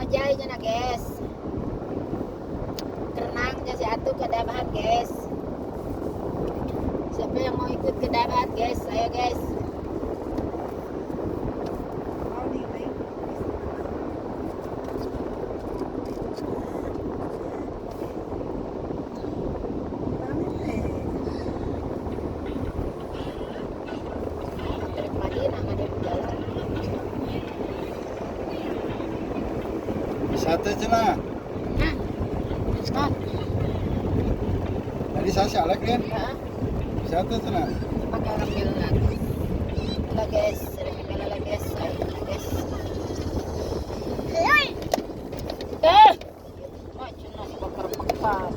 Ngojay nya guys. Renang si Atu ke Dabahan guys. Siapa yang mau ikut ke Dabahan guys? Ayo guys. Trek Madinah nggak ada jalan. Wisata cenah. Nah, nah, Tadi saya salah kan? ya, Wisata cenah. pakai orang bilang. Udah guys, sering lagi guys, ayo guys. Eh, oh cina sebakar pekat.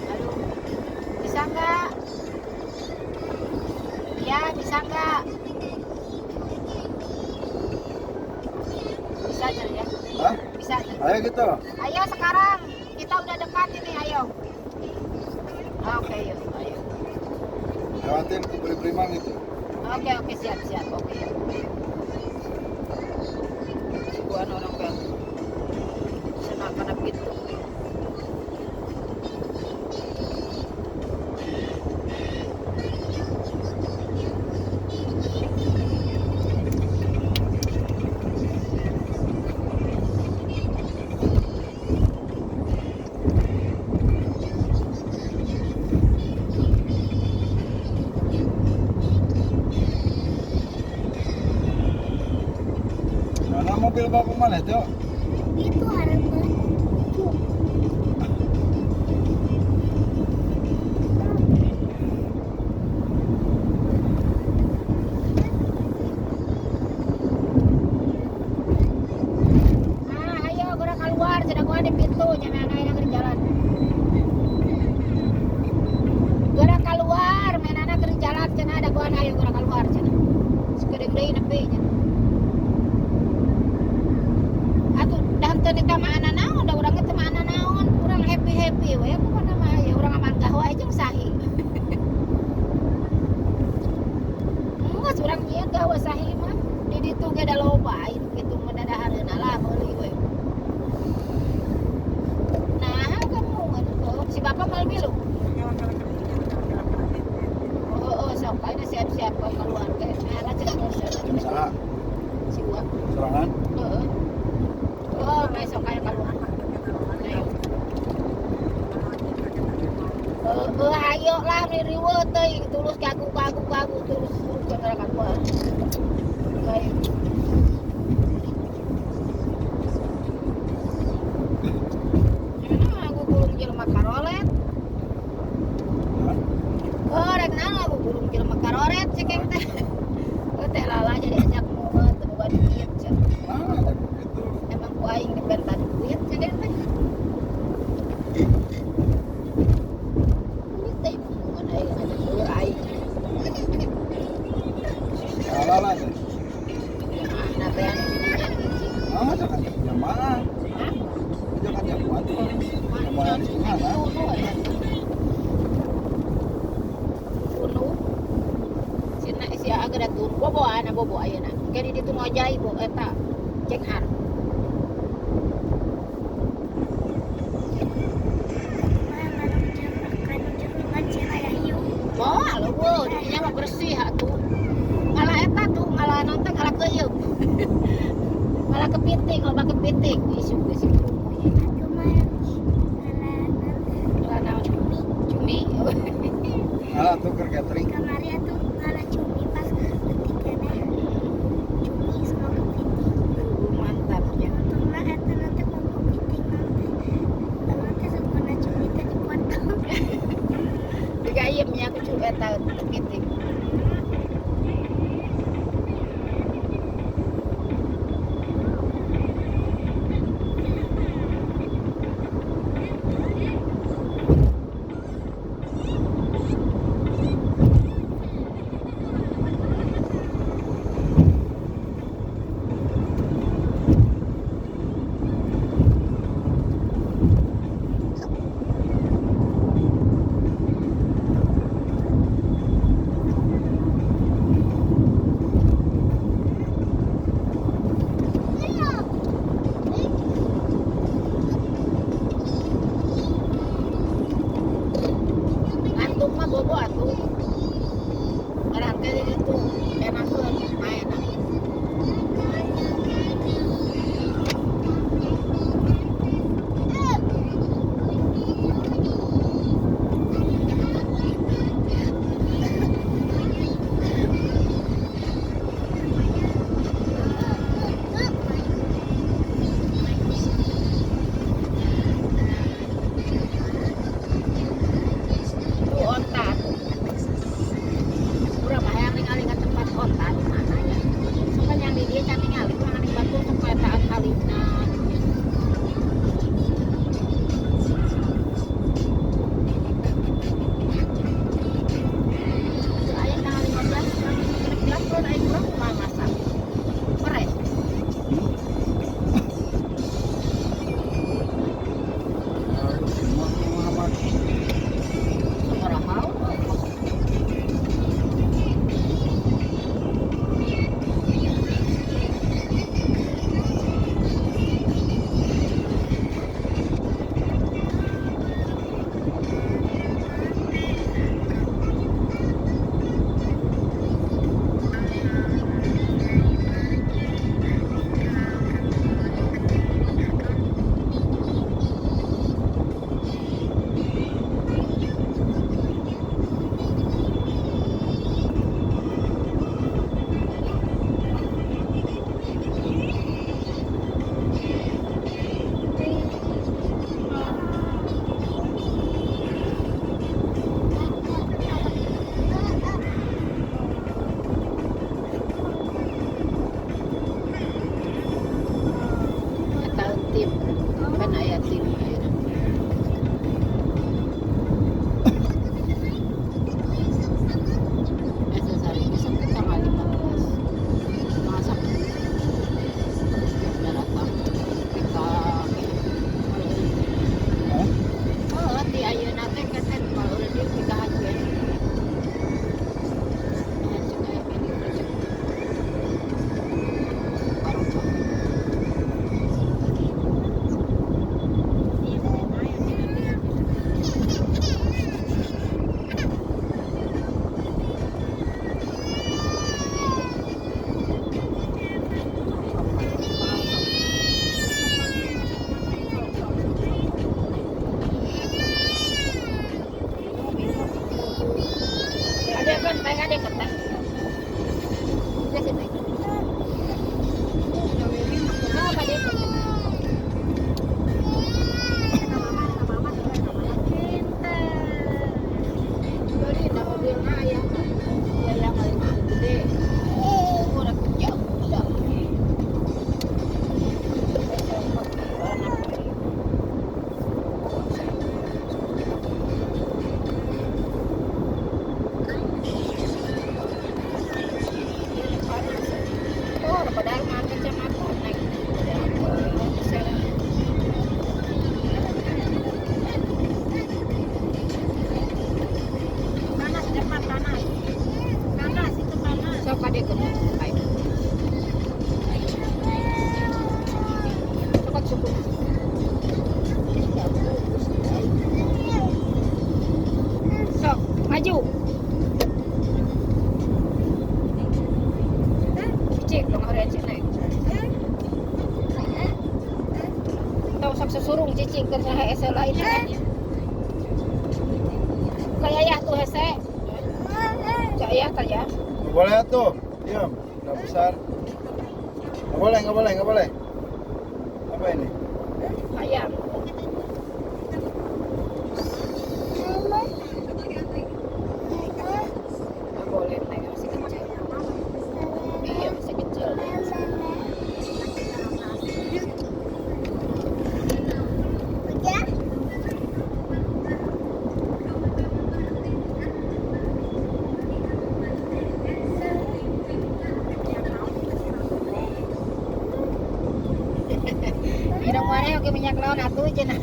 Halo, bisa nggak? Ya, bisa nggak? Bisa aja ya? Hah? Bisa aja. Ayo gitu. Ayo sekarang, kita udah dekat ini, ayo. Oke, yuk, ayo. Lewatin Kubri Primang itu. Oke, oke, siap, siap, oke. Suguhan orang bel. Senang karena pintu. Mana mobil bapak mana itu? Itu harapan. Ah, ayo gerak keluar, sudah gua di pintu, jangan anak anak jalan. Gerak keluar, main anak ke jalan, cenah ada gua ayo gerak keluar cenah. Segede-gede nepi cenah. Atuh dah henteu ditamaan naon, da urang teh mana naon, urang happy-happy we pokona mah ya urang aman gawe jeung sahi. Geus urang nyieun gawe sahi mah. Di ditu ge da loba, anu kitu mah dadahareuna lah meuli we. Nah, kamu si bapak mal milu. Oh, oh, sok ayeuna siap-siap kau keluar teh. Nah, cek Jam saha? Si Uwa. Sorangan? Heeh. Oh, besok aya keluar. Ayo. Heeh, ayo lah riweuh teuing tulus kagu kagu kagu tulus tulus gara keluar. Ayo. Nah, aku gulung jelema karolet. Hah? Oh, rek naon aku gulung jelema karoret cekeng teh. Oh, teh lala jadi ajak mumet teu boga duit cenah. Nah, ada begitu. Emang ku aing dipenta duit cekeng teh. Ini teh mun aing ajak dulu aing. Salah lah teh. Jamaah teh anu di dinya nu hiji. Nah, jangan jamaah. Hah? Jangan jamaah tuh. Jamaah di mana? Tunu. Sina si aga da tunu. Bobo ana bobo ayeuna. Engke di ditu ngojai bo eta ceng har. Moal eueuh di dinya mah bersih atuh. Ngalah eta tuh, ngalah naon teh ngalah keuyeum. Ngalah kepiting, loba kepiting isuk geus Ngalah naon? Cumi. Alah tuh keur catering. Kemarin atuh ngalah cumi pas leutik keneh. Cumi sama kepiting. Mantapnya. Untungna eta nanti mau kepiting nanti. Nanti sukuna cumi teh dipotong. Digayem nya ku cu eta kepiting. Sok ka dieu. Ayo. Cokot suku. Sok, maju. Cik, dong hari cik naik. Tong sok sesurung cicing keur saha hese lain. Kayak ayah tuh hese. Cak ayah tah ya. Nggak boleh tuh. Diam. Udah besar. Nggak boleh, nggak boleh, nggak boleh. Apa ini? Ayam. Nggak boleh naik, masih kecil. Iya, masih kecil. Udah. Minum mana oke minyak lawan atuh cenah.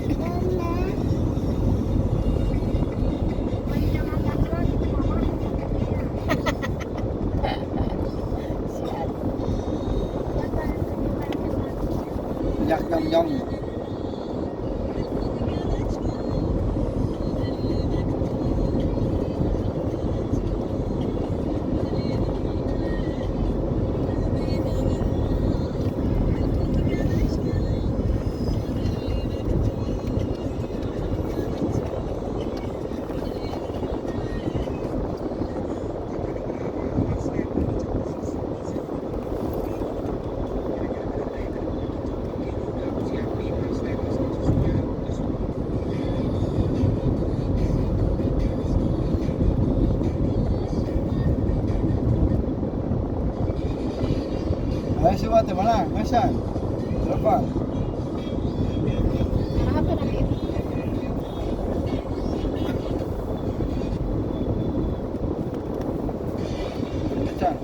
Minyak nyong-nyong. Ayo si Wate mana? Ngasan? Telepon. Apa nanti? Ngasan.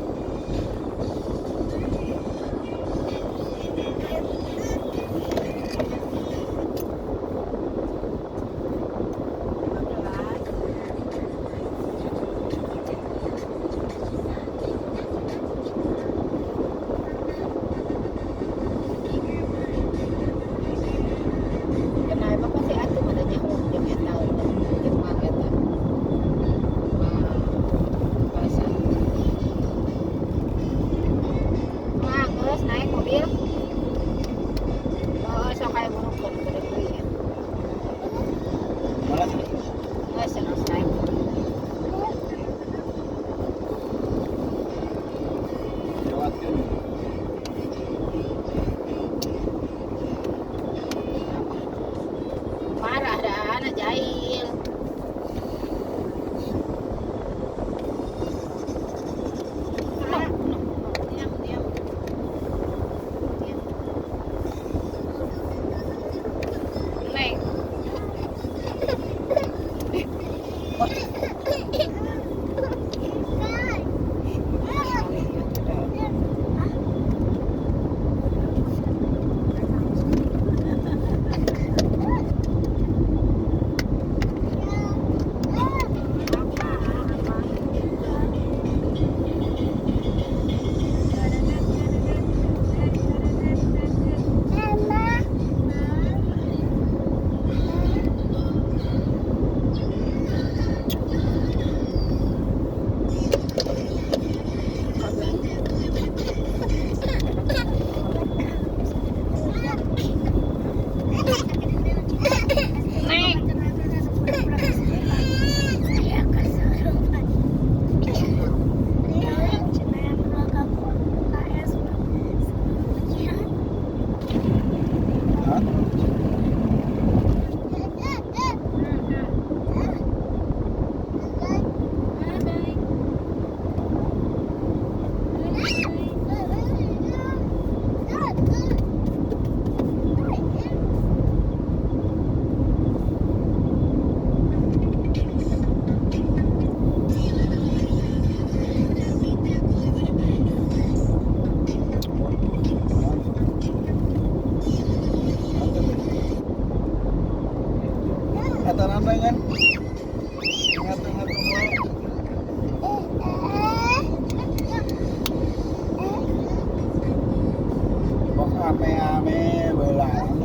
Ame-ame belang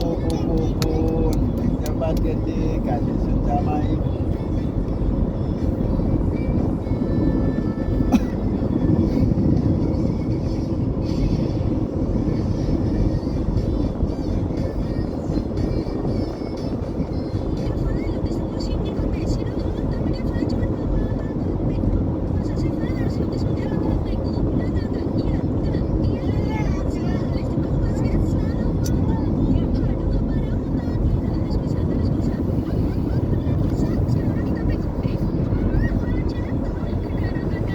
pun, cepat gede kasih sama ibu.